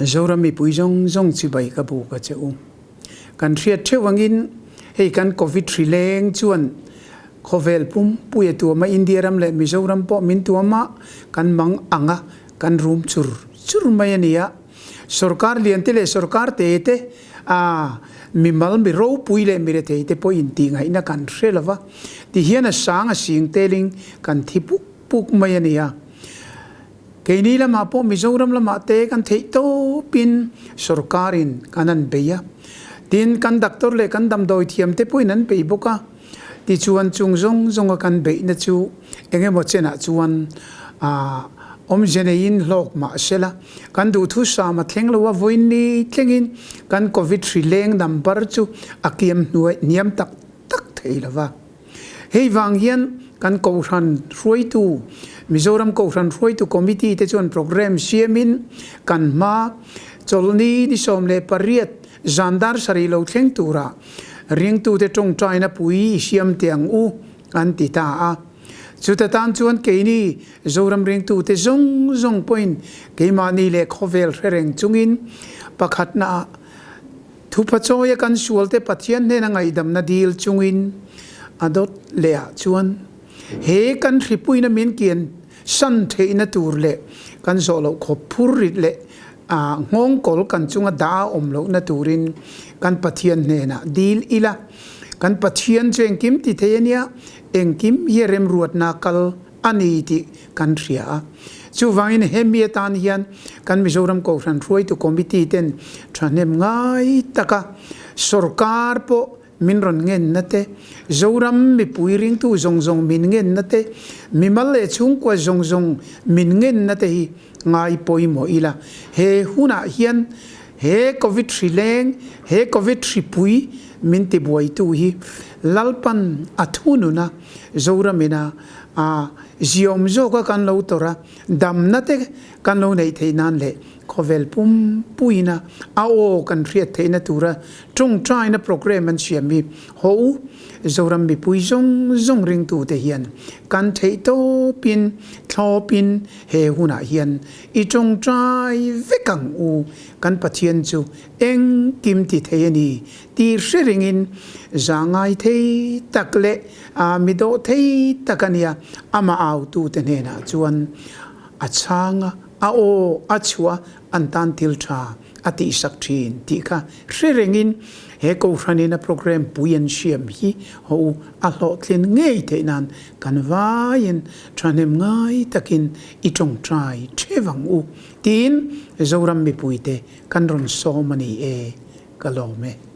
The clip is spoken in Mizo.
Zoram mipui zawng zawng chibai ka buk a che u. Kan hriat theuh angin hei kan Covid hri leng chuan khawvel pumpui a tuam a, India ram leh Mizoram pawh min tuam a, kan mang ang a, kan rum chur chur mai a ni a. Sorkar lian te leh sorkar te te a mimal mi ropui leh mi rethei te pawh intih ngaihna kan hre lo va, tihian a sang a sing telin kan thi puk puk mai a ni a. Keini lamah pawh Mizoram lamah te kan theih tawpin sorkarin kan an bei a, tin kan doctor leh kan damdawi thiam te pawhin an bei bawk a, tichuan chung zawng zawnga kan beihna chu eng emaw chenah chuan aah awmze neiin hlawk mah sela kan duhthusam a thleng lo a, vawiin thlengin kan covid hri leng number chu a kiam hnuai hniam tak tak thei lo va. Hei vang hian kan Kohhran hruaitu, Mizoram Kohhran hruaitu Committee te chuan programme siamin kan hma chawlhni ni 18 zan dar sarih lo thleng tura ringtute tawngtaina pui i siam teh ang u an ti ta a. Chuta tan chuan keini Zoram ringtute zawng zawng pawhin keimahni leh khawvel hre reng chungin pakhatnaah Thupachawi a kan sualte Pathian hnena ngaihdamna dil chungin a dawt leh ah chuan he kan hripuina min kian san theihna tur leh kan zawh loh khawp phur rit leh nghawngkawl kan chunga dah a awm lohna turin kan Pathian hnenah dil ila. Kan Pathian chu engkim ti thei a nia, engkim hi a remruatna kal a ni tih kan hria a. Chuvangin hemi atan hian kan Mizoram Kohhran Hruaitu Committee ten thahnem ngai taka sorkar pawh min rawn ngenna te, Zoram mipui ringtu zawng zawng min ngenna te, mimal leh chhungkua zawng zawng min ngenna te hi ngai pawimawh ila. He hunah hian he Covid hri leng, he Covid hripui min tibuaitu hi Lalpan a thunun a, Zoramina a ziawm zawka kan lo tawrh a, damna te kan lo neih theih nan leh khawvel pumpuina a aw kan hriat theihna tura tawngtaina programme an siam hi haw u. Zoram mipui zawng zawng ringtute hian kan theih tawpin thlawpin he hunah hian i tawngtai vek ang u. Kan Pathian chu engkim ti thei a ni tih hre ringin zahngai thei tak leh A mi dawh thei tak a nia, amah autute hnenah chuan a chhang a, a aw a chhuah an tan thil tha a tihsak thin tih kha hre rengin he Kohhranin a programme pui an siam hi haw u a hlawhtlin ngei theih nan kan vaiin thahnem ngai takin i tawngtai theuh ang u tiin Zoram mipuite kan rawn sawm a ni e, ka lawm e.